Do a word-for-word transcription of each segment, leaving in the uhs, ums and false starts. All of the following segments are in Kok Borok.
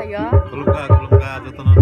Khulumkha, khulumkha, jotono.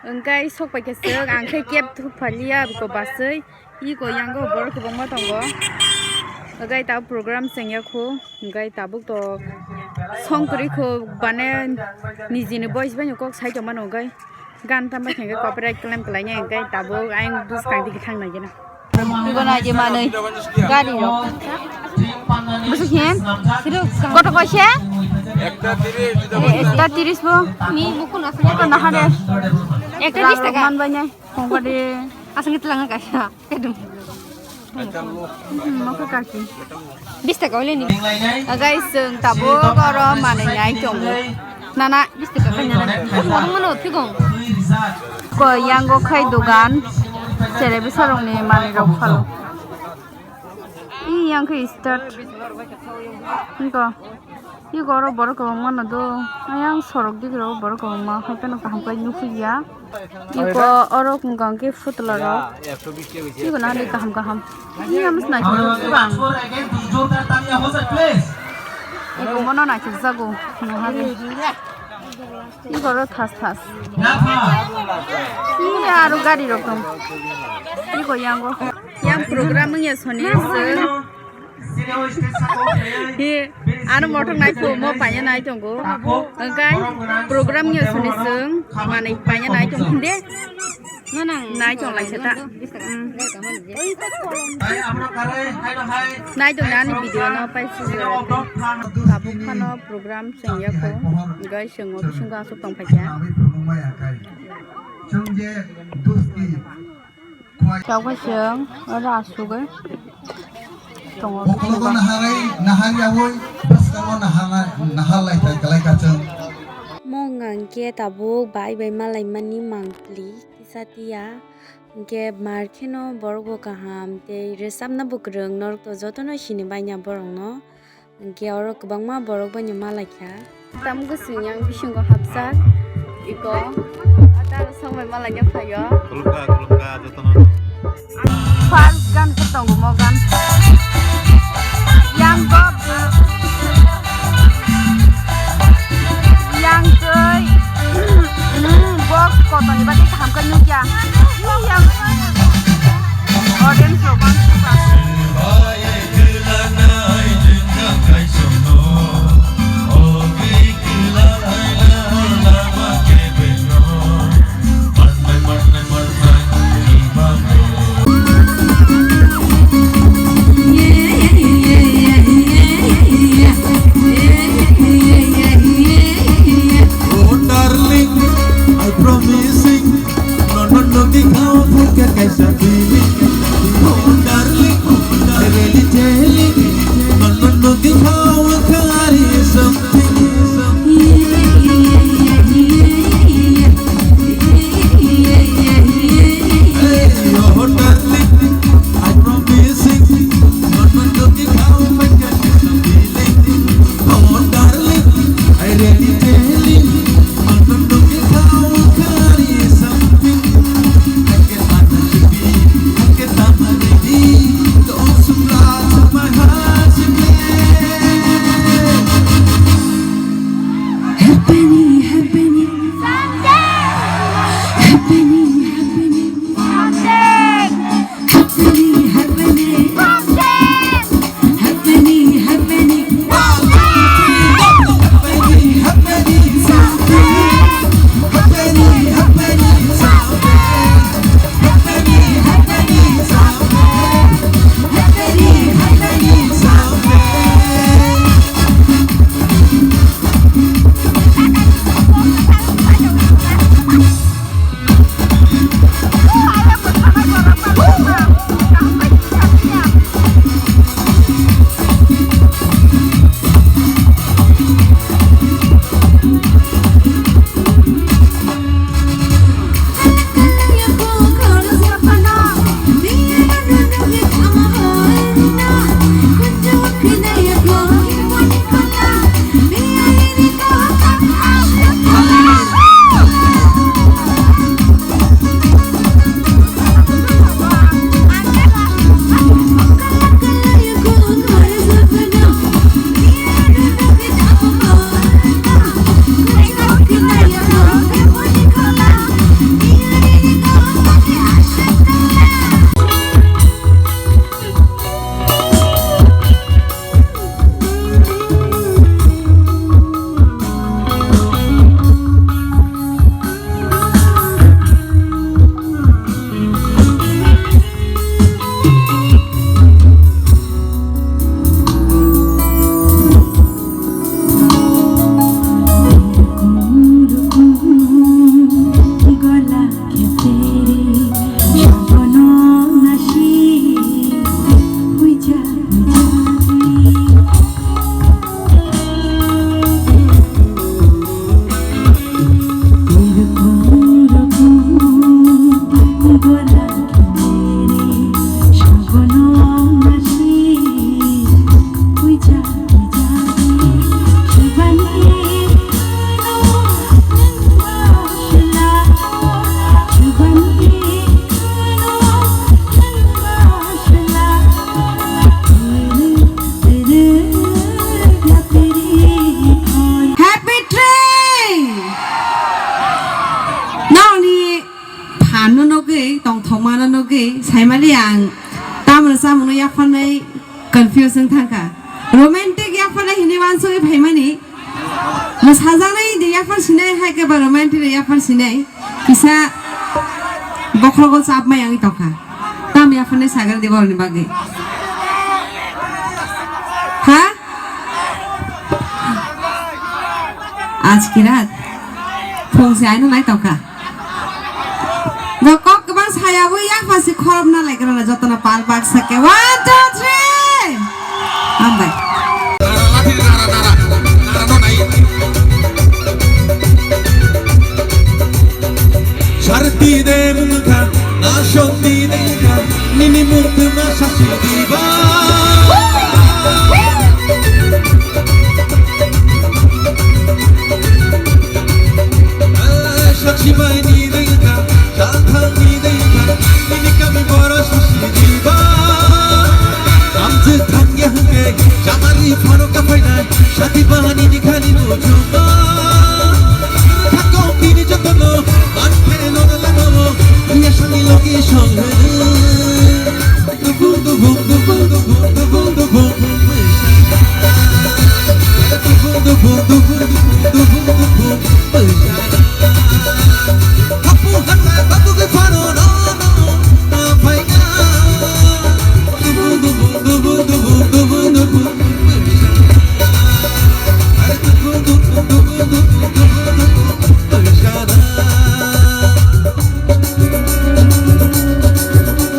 Hwnkhe sok pai khe swk, ang khe cab thuk phalia, biko baswi, iko yango borok kwbangma tongo. Hwnkhe tabuk program chengya khu, hwnkhe tabuk to song kwrwi khu, bane nijini voice bai kok sai tongmano, hwnkhe gan tamo khe copyright claim khlainai, hwnkhe tabuk ayang bwskang digi thang nai gena. Ibo nai je manwi gari rok. Bwswk hin? Koto kaisa? Ekta tiris bo. Ni buku na sini. Koto nahare? Ekta tiris taka. Man banyak. Kongkade. Asal kita langan kaisa. Kedum. Hmm, mau ke kaki. Bis taka oleni. Guys, chwng tabuk oro manwi nai tongo. Nana. Bis taka kanya na. Mano thigong. Ko yango khai dogan. Chere bisarongni manwi rok phalo. I yang khe start. Niko. Iko oro borok kwbangma no do. Ayang sorok dik rok borok kwbangma. Hai phano kaham kai nukhuya. Iko oro wngkha hwnkhe phutla rok. Iko nahani kaham kaham. Iya mas naithok bang. Iko mono naithok jago. Nahani. Iko oro thas thas. Iya aro gari rok tong. Iko yango. Yang program wngya soni se. He, ano mothok nai phu mo paina nai tongo. Hwnkhe program ya suni chwng manwi paina nai tong de. Nai tong lai chata. Nai tong ani video no pai si. Tabuk phano program chwng ya kho. Hwnkhe chwng o bisingo aswk tong phaikha. Chwng je dusti. Chao khe chwng oro asugwi tongo. Ukologo naharwi, naharyawi, bwskango nahar-, naharlaithai kwlaikha chwng. Mo wngkha hwnkhe tabuk bai bai malaimani mangpili kisa tiya. Hwnkhe mar kheno borok bo kaham tei rwchapna bo kwrwng, norok to jotono sini baina borokno. Hwnkhe oro kwbangma borok bai no malaikha. Tamo gosong yang bisingo hapjak iko. Ata song bai malaina phaio. Khulumkha, khulumkha, jotono. First gan khe tongo mo gan. Yang go. Yang twi. Hmm, box kotorni bagwi kaham khe nukya. Yang audience rok bang. Oh darling, I promising. No, no, no, di khao phurkha kaisa feeling. Oh, darling, really telling. No, no, no, di khao khari something. Hey, oh, darling, I promising. No, no, no, di khao phurkha kaisa feeling. Oh, darling, I really telling. Yang tamni samungno yapharnai confuse wng thangkha. Romantic yapharnai hinwi wansugwi phaimani. Mwsajaknai de yaphar sinai, hai khe ba romantic de yaphar sinai. Kisa bokhrogo chapmai wngwi tongkha. Tam yapharnai sagal de borokni bagwi. Ha? Aaj ki raat. Phung se aino nai tongkha. Bo kok kwbang saya bo yak pha se khorop na lai gra na joto na pal bak sa khe. One, two, three. Hambai. Nara lathi nara, nara. Nara no nai. Sarti de mungkha, na shonti de kha, nini murti ma sasi diba. Sachi bai ni rengkha, salthang ni rengkha, nini kami boro susi diba. Amjwk thangya hwnkhe, chamari phano kaphainai, sati bahani ni khani nuchungo. Thangkok bini jotono, mankhe nona lamo, yasani logi song hwno.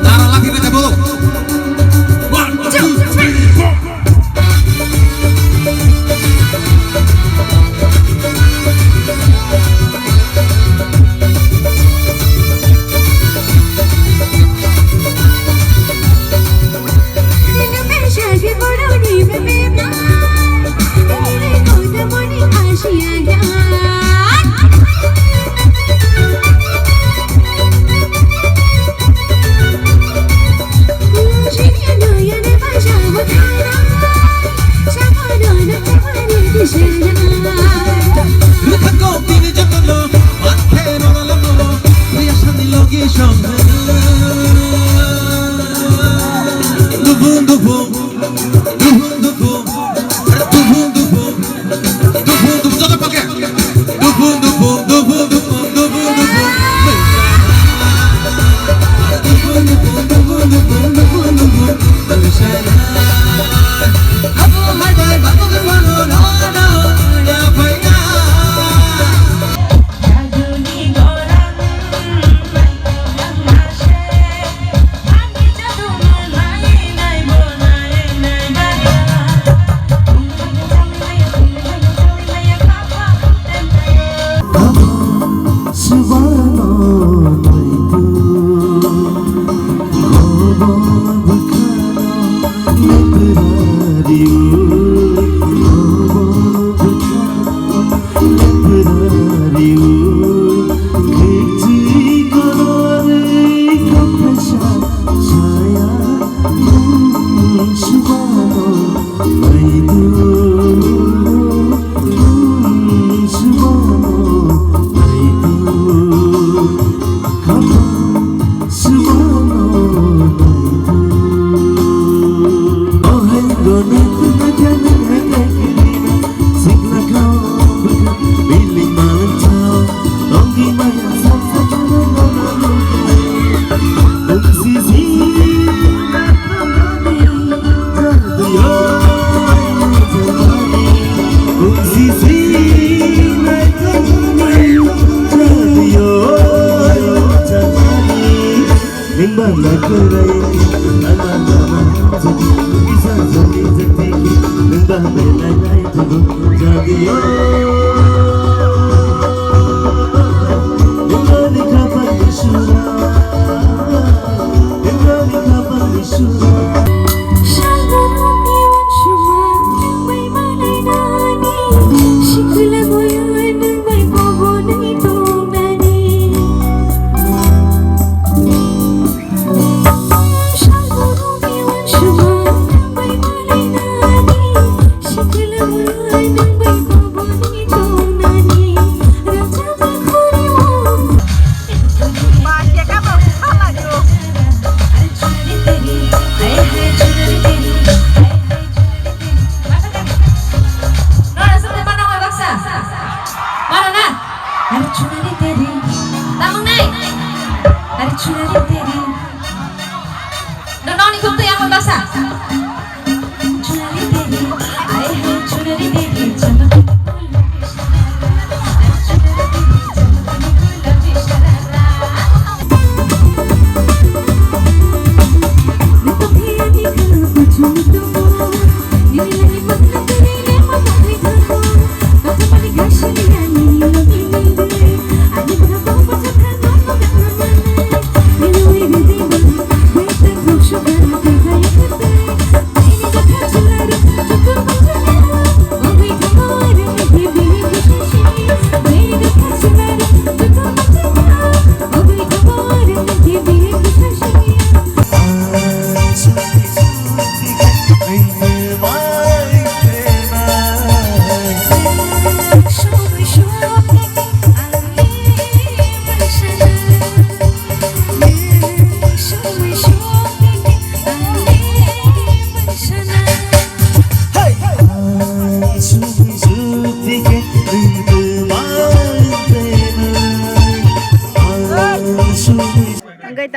Nara lathi na jabo. One, two, three, four.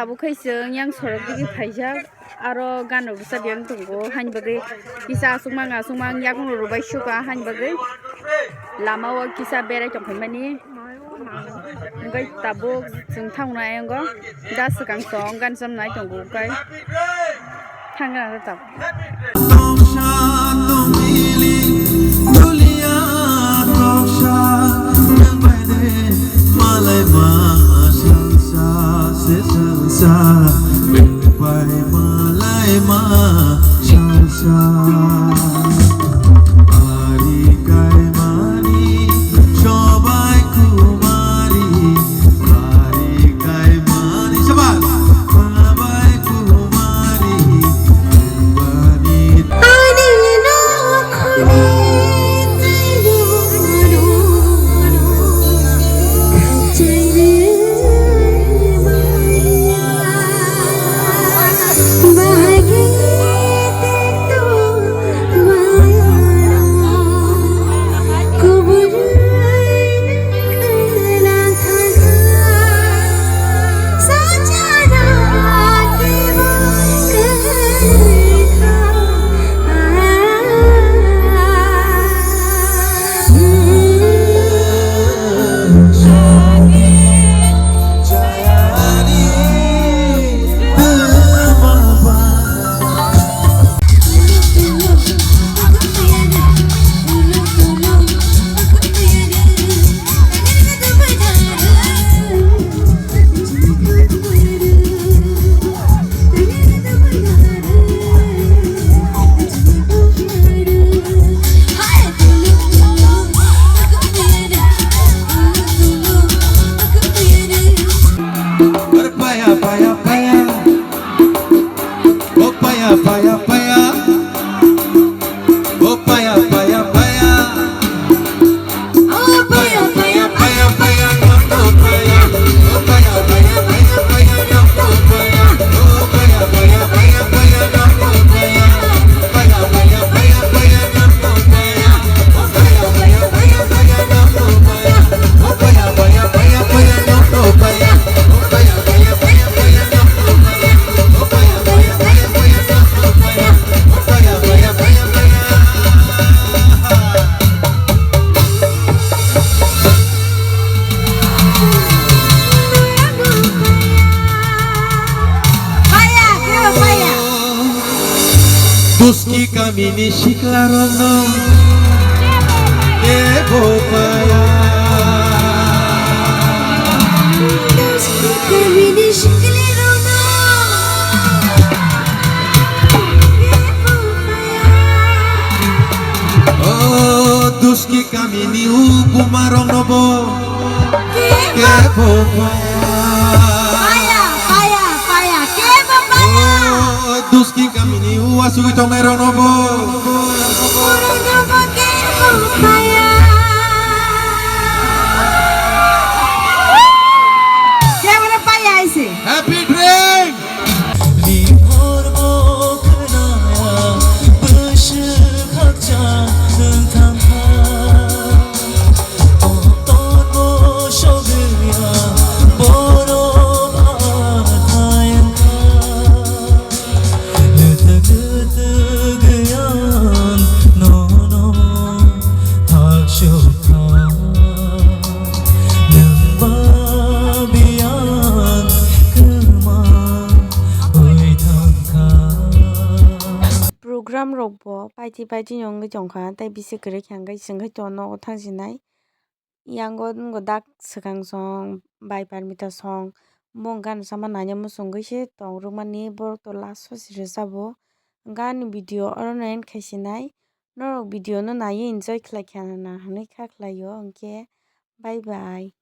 Abo khai chwng yang sorok digi phaijak, aro gan rok bwsa biyang tongo, haini bagwi kisa aswkmang aswkmang yakung rok rwbai suka, haini bagwi lama o kisa berai tongkhaimani. Hwnkhe tabuk chwng thangna ayang o da swkang song gan chom nai tongo, hwnkhe thangna tabuk. Toksa tongmili dulia toksa, nwng bai de malai ma salsa se salsa, nwng bai malai ma salsa. Ari kaimani sobai kumari. Bari kaimani, shabash. Babai kumari, bani. Ani nokhoni taibo no, khachaini maya. Bahagi tengto maya. Paya, paya, paya. Oh, paya, paya, paya. Oh, paya, paya, paya. Oh, paya, paya, paya, paya, no, no, paya. Oh, paya, paya, paya, paya, no, no, paya. Oh, paya, paya, paya, paya, no, no, paya. Paya, kebo paya. Duski kamini sikla rokno kebo paya. Duski kamini sikla rokno kebo paya. Oh, Duski kamini upuma rokno bo kebo paya. Paya, paya, paya, kebo paya. Oh, Duski kamini uasugwi tongnai rokno bo. Borokno bo kebo paya. Kebo paya ise. Happy drink! Limor bo khwnaya, bwswk khakchang nwng thangkha. Kotor bo sogwi ya, borok athai wngkha. Lwtwk lwtwk yang nono thak sukha. Nwng ba biyang kwma wi thangkha. Program rok bo paiti paiti wngwi tongkha, tei bisi kwrwi khe hwnkhe chwng khe to nogo thang sinai. Yango nwngo dak swkang song bai Parmita song, bo wngkha ano sama nanya muchungwi se tong rwmani, borok to last o se rwchabo. Wngkha ani video oro no end khai sinai, norok video no naiwi enjoy khlai kha na hinwi kha khlai o, hwnkhe bye bye.